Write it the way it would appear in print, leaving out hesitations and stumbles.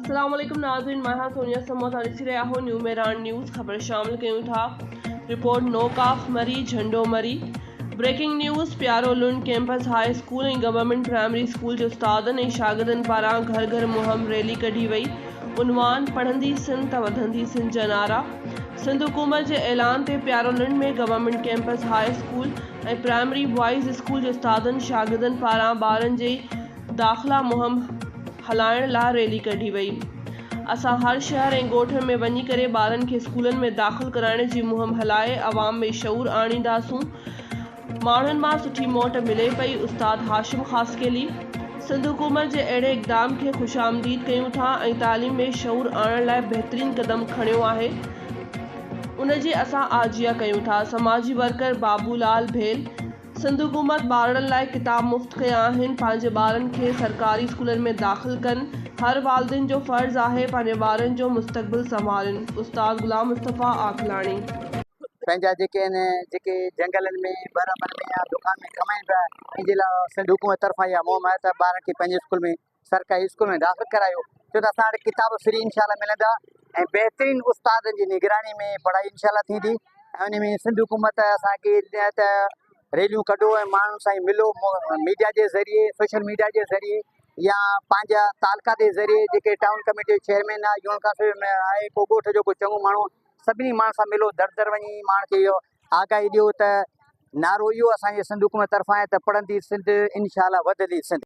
السلام عليڪم ناظرين مان آهيان سونيا سمو توهان ڏسي رهيا آهيو نيو ميران نيوز خبر شامل ڪيون ٿا report Nokaf Marri Jhando Marri breaking news Pyaro Lund campus high school ۽ government primary school جي استادن ۽ شاگردن پاران گهر گهر مهم ريلي ڪڍي وئي عنوان پڙهندي سنڌ ته وڌندي سنڌ جا نعرا سنڌ حڪومت جي اعلان تي Pyaro Lund ۾ government campus high school ۽ primary boys school جي استادن شاگردن پاران ٻارن جي داخلا مهم هلائڻ لاء ريلي ڪڍي وئي. اسان هر شهر ۽ ڳوٺ ۾ وڃي ڪري ٻارن کي اسڪولن ۾ داخل ڪرائڻ جي مهم هلائي عوام ۾ شعور آڻينداسون. ماڻهن مان سٺي موٽ ملي پئي، استاد هاشم خاصخيلي. سنڌ حڪومت جي اهڙي اقدام کي خوش آمديد ڪيون ٿا ۽ تعليم ۾ شعور آڻڻ لاء بهترين قدم کڻيو آهي ان جي اسان آجيان ڪيون ٿا، سماجي ورڪر بابو لال ڀيل. سنڌ حڪومت ٻارڙن لاء ڪتاب مفت ڪيا آهن، پنهنجي ٻارن کي سرڪاري اسڪولن ۾ داخل ڪن، هر والدين جو فرض آهي پنهنجي ٻارن جو مستقبل سنوارين، استاد غلام مصطفيٰ آکلاڻي. پنهنجا جيڪي آهن جيڪي جنگلن ۾ ٻهراڙين ۾ يا دڪان ۾ ڪمائين پيا ان جي لاء سنڌ حڪومت طرفان اها مهم آهي ته ٻارن کي پنهنجي اسڪول ۾ سرڪاري اسڪول ۾ داخل ڪرايو ڇو ته اسان وٽ ڪتاب فري انشاء الله ملندا ۽ بهترين استادن جي نگراني ۾ پڙهائي انشاء الله ٿيندي ۽ ان ۾ سنڌ حڪومت اسانکي ته ريليون ڪڍو ۽ ماڻهن سان ملو ميڊيا جي ذريعي سوشل ميڊيا جي ذريعي يا پنهنجا تعلقا جي ذريعي جيڪي ٽائون ڪميٽي جو چيئرمين آهي يونين ڪائونسل ۾ آهي ڪو ڳوٺ جو ڪو چڱو ماڻهو سڀني ماڻهن سان ملو در در وڃي ماڻهن کي اهو آگاهي ڏيو ته نعرو اهو اسانجي سنڌ حڪومت طرفان آهي ته پڙهندي سنڌ انشاء الله وڌندي سنڌ.